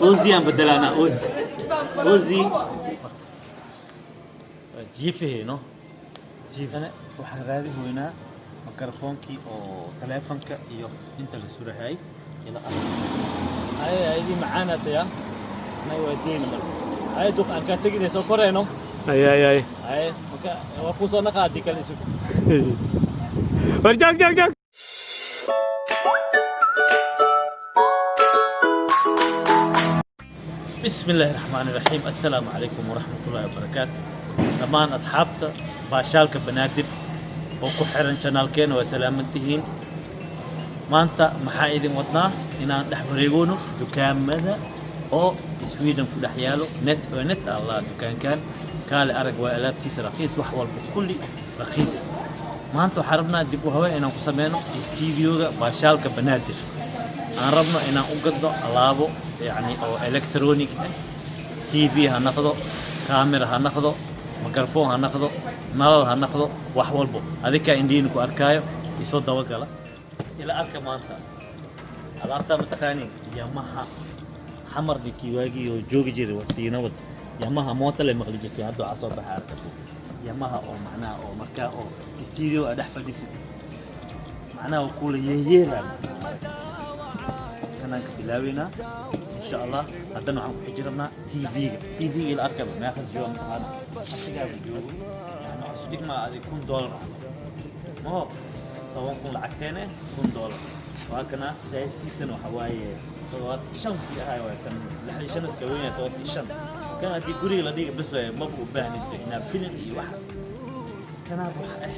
Uzi aan bedelaanaa, Uzi, Uzi jiifaheyno jiifana. Waxaan raadihoynaa mikrofoonkii oo taleefanka iyo inta la surahay ila ark. Ay ayadii macaanataya nay waa deyni marka. Ay duq aan kaa teginay, soo korayno. Ay ay ay. Ay marka waa kuu soo naqa haddii kale isug. War joog, joog, joog. بسم الله الرحمن الرحيم، السلام عليكم ورحمة الله وبركاته. Dhammaan asxaabta Baashaalka Banaadir oo ku xiran channelkeena, waa salaamantihiin. Maanta maxaa idin wadnaa? Inaan dhex wareegoono dukaamada oo Sweden ku dhex yaalo. Net oo net allah dukaankan kaale arag, waa alaabtiisa raqiis, wax walba kulli raqiis. Maanta waxaan rabnaa dib u haween inaan ku sameyno studioga Baashaalka Banaadir. Aan rabno inaan u gadno alaabo, yacni oo electronic ah: TV ha noqdo, camera ha noqdo, microphone ha noqdo, nalal ha noqdo, wax walbo adikaa indhihiina ku arkaayo. Isoo dabagala, ila arka maanta alaabtaa. Mataqaaniin Yamaha? Xamar ninkii waagii oo joogi jiray waqtigii nabad, Yamaha moota le maqli jirtay. Hadda waxaa soo baxay arkatay Yamaha oo macnaha oo markaa oo studio aa dhex fadhisid, macnaha waa kula yeeyeelaa. Kanaan ka bilaabeynaa insha Allah. Haddana waxaan ku xiji rabnaa TV-ga. TV-ga ila arkaba, meeqas jooga mataqaana? Asigaaba joogo, yani waxaa isu dhigmaa adig $1000 camal maho, 10,000 lacagteene, $1000. Waa kana, sizekiisana waxa waaye 75 kii ahay. Waay kan 65 iska weyn yahay, 75. Kan haddii guriga la dhiga bas waaye, maba u baahnid inaa film iyo waxa. Kanaad wax ah,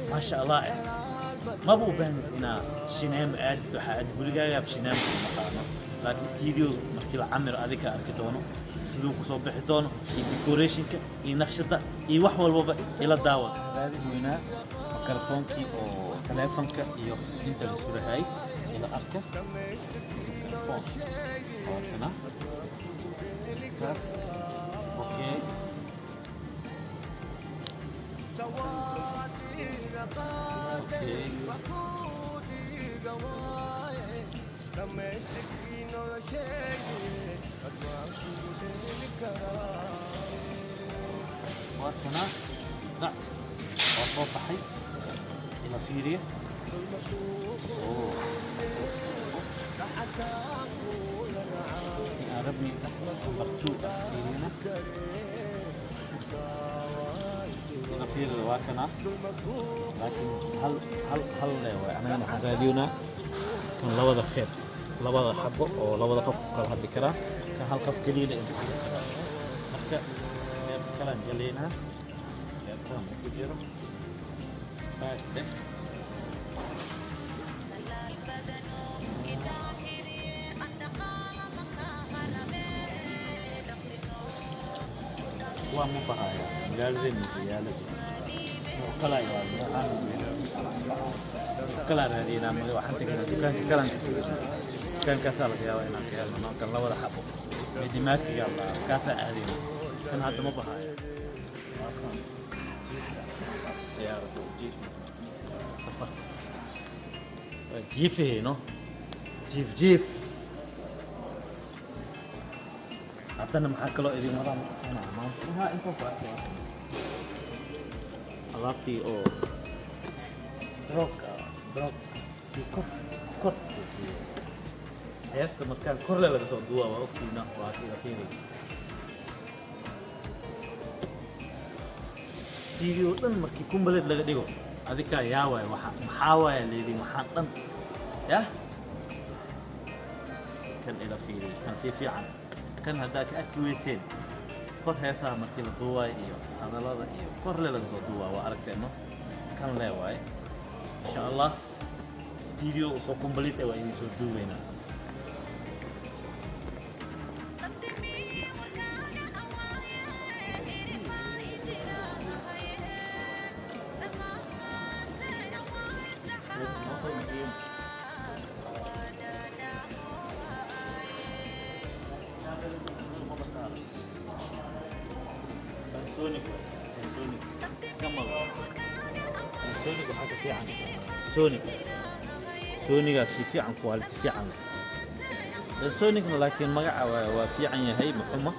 maasha Allah ah, maba u baahnid inaa shineema aadid. Waxaa aad gurigaaga shineema ku maqaano, laakiin studio markii la camiro adiga arki doono siduu kusoo bixi doono, iyo decorationka iyo naqshada iyo wax walbaba ila daawad. Raadin weynaa mikrofoonkii oo taleefanka iyo inta la surahay. Ila arka mikrofon waa kana. Okay. Waa kana, dhac waa soo baxay. Ila fiiriya. Oh. Aan rabni number two ah fiiriyana. Ila fiiriya, waa kana, laakiin hal hal hal le waay. Anagana waxaan raadiyoonaa kan labada qeyb, labada xabo oo labada qof ku kala hadli karaa. Kan hal qof keliya inta ku karaa. Marka qeyb kalaan galaynaa, qeybtaan ku jiro baag dheh. Waa ma bahaya magaaladeena yaala nooc kala yaal, noocaan nooc kalaa raadiynaa. Waxaan tegaynaa dukaanka kalan, dukaankaasaa laga yaabaa inaan ka helno noocan labada xabo. Medimakiga la kaasaa aadayna. Kan hadda ma bahaya. Waa kan diyaaradu jiif safar, waa jiifaheyno, jiif jiif. Haddana maxaa kaloo idin wadaa mataqaanaa maanta? Maxaa intaa ku arkay? Alaabtii oo drone-ka, drone kii kor kor heesta markaan korle laga soo duuba, waa ogtiina, waa ila fiiray. TV oo dhan markii kumbaleed laga dhigo, adikaa yaa waay. Waxa maxaa waaya leedin waxaan dhan yah. Kan ila fiiriy, kan si fiican. Kan haddaa ka arki weyseen kor, heesaha markii la duubayo iyo hadallada iyo korle laga soo duubaa, waa aragteeno. Kan lee waaye. Insha Allah studio soo complete waa idin soo duubaynaa. Sonic, Sonic kamal, Sonic waxaa ka fiican Sonic. Sonigaa si fiican, quality fiican leh. Sonicna laakiin magaca waa fiican yahay, maxuma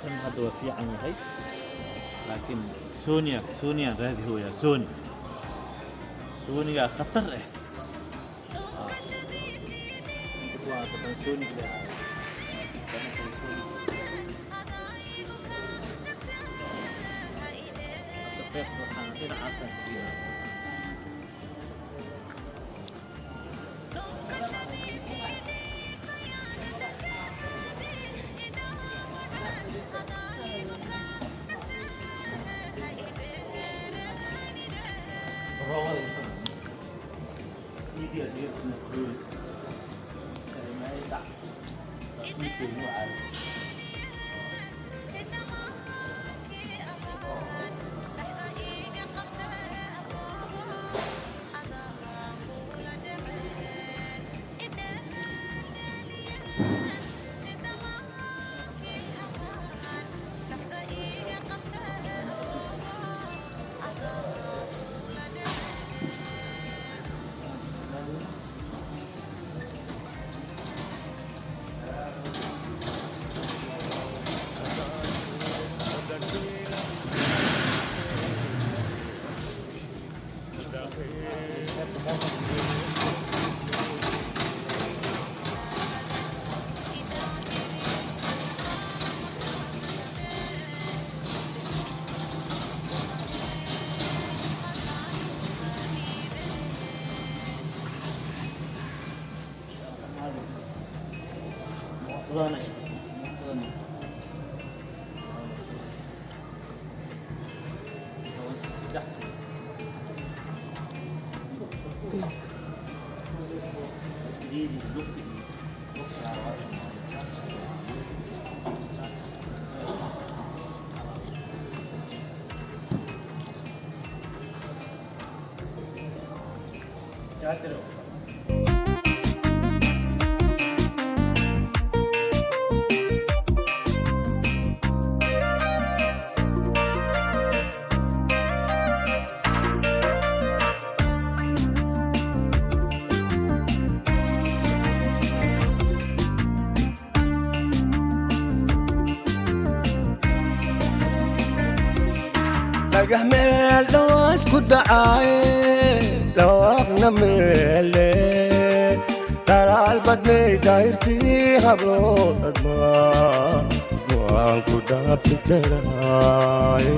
kan hadda waa fiican yahay, laakiin Sonya, Sonyaan raadi hooyaa. Sony, Sonygaa khatar ah. Waa kan Sonic leeyahay. Kana kale Sonic. Hadda qaybta waxaan dhinacaasaan ka dhigaa. Dhagax meel dhawaas ku dhacaaye, dhawaaqna meele dhalaal badnay, daahirtii hablood admaa waan ku dhaafi karaaye.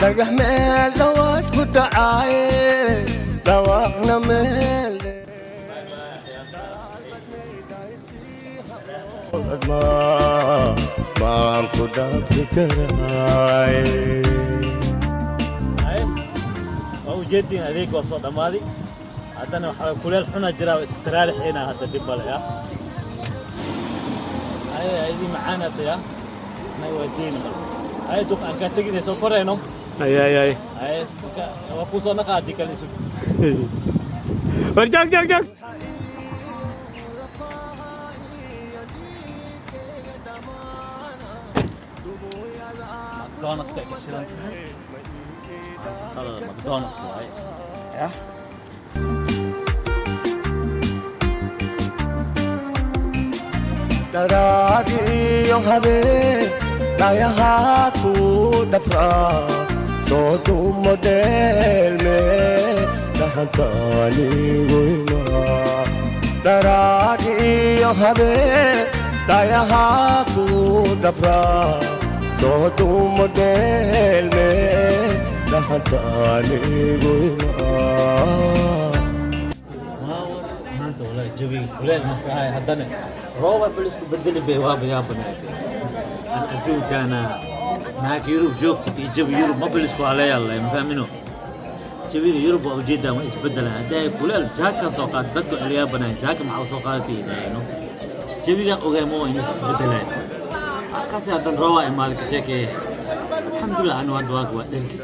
Dhagax meel dhawaas ku dhacaaye, dhawaaqna meel waan ku dhaafi karaaye. Waa ujeedin, adeeg waa soo dhammaaday. Haddana waxaa kuleel xuna jira, waa iska taraarixina hadda, dhib male. Ya ay aydii macaanata ya nay waa jeeni marka. Ay duq aan kaa teginay, soo korayno. Ay ay ay. Ay marka waa kuu soo naqa haddii kale isug. War joog, joog, joog. McDonald's ka shidan tahay. Qadada McDonald's waaye ya. Daraadiyo habeen dhayahaa ku dhafraa, soo dumo dheelme dhahantaanigu imaa. Daraadiyo habeen dhayahaa ku dhafraa, soo dumo dheelme dhahantaanigu imaa. Maanta walaahi jawiga kuleel masahay, haddana rooba bal isku bedeli bay, waaba yaabanaay. An adduunkaana naag Yurub joogta iyo jawi Yurub ma bal isku haleeyalla, ma fahmino. Jawiga Yurub waa ujeedaa, ma isbedelaan. Haddii ay kuleel jaakan soo qaad, dadku celiyaa jaaka maxaa soo qaadatay yidhaahdo. Jawiga ogaay ma waa inuu isbedelaan halkaasi. Haddana roobaa imaada ka sheekeeye. Alxamdulilah, anu hadda waaga waa dhergi,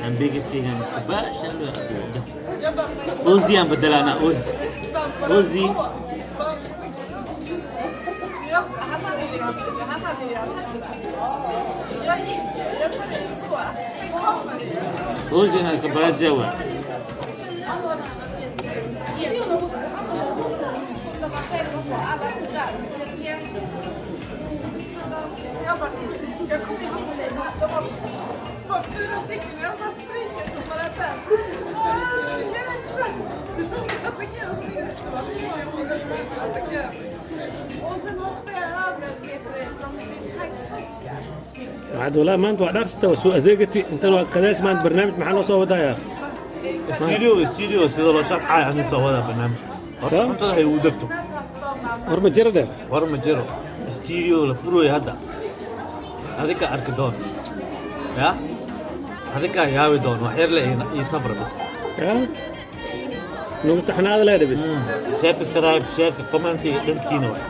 hamburgerkeygan iska baashaalo. Ozi aan bedelaanaa, Ozi, Ozi. Ozi inaan iska baraajiya waa. Som de var själva på alla fyra. Känner igen. Så de, jag bara, jag kommer ihåg det. De var fyra stycken. Jag bara springer som bara så här. "Ah, hjälp!" De attackerade oss ner. Det var så attackerade. Och sen hoppade jag över vet du, de taggbuskar. Waxaad walaa maanta waa dhaarsata, waa soo adeegati intan, waa qadays. Maanta barnaamij maxaa noo soo wadayaa? Studio, studio sida loo sharxaayo hadda soo wadaa barnaamijka horta. Ha? Cuntada hay ugu degto. War ma jira dheh. War ma jiro, studio la furooyo hadda. Adika arki doon ya, adika yaabi doon. Wax yar le ii sabra bas. Ya nagu taxnaada leedha bis. Subscribe, share, comment-iga dhankiina waay.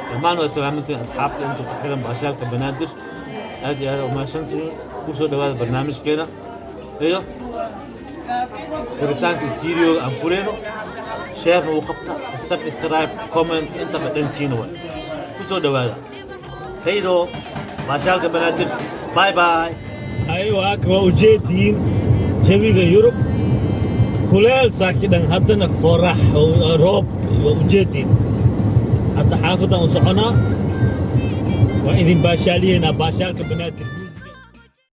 Dhammaan waa salaamantiin asxaabta inta ku xiran Baashaalka Banaadir. Aad iyo aad u mahadsantihiin. Kusoo dhawaada barnaamijkeena iyo furitaanka studioga aan fureyno. Share-na wuu qabta, subscribe, comment, intaba dhankiina waay. Kusoo dhawaada. Heydoo, Baashaalka Banaadir, bye bye. Aywa, waa ujeediin jawiga Yurub, kuleel saaki dhan, haddana qorax, roob, waa ujeediin. Hadda xaafadan u soconaa, waa idin baashaaliyeynaa. Baashaalka Banaadir.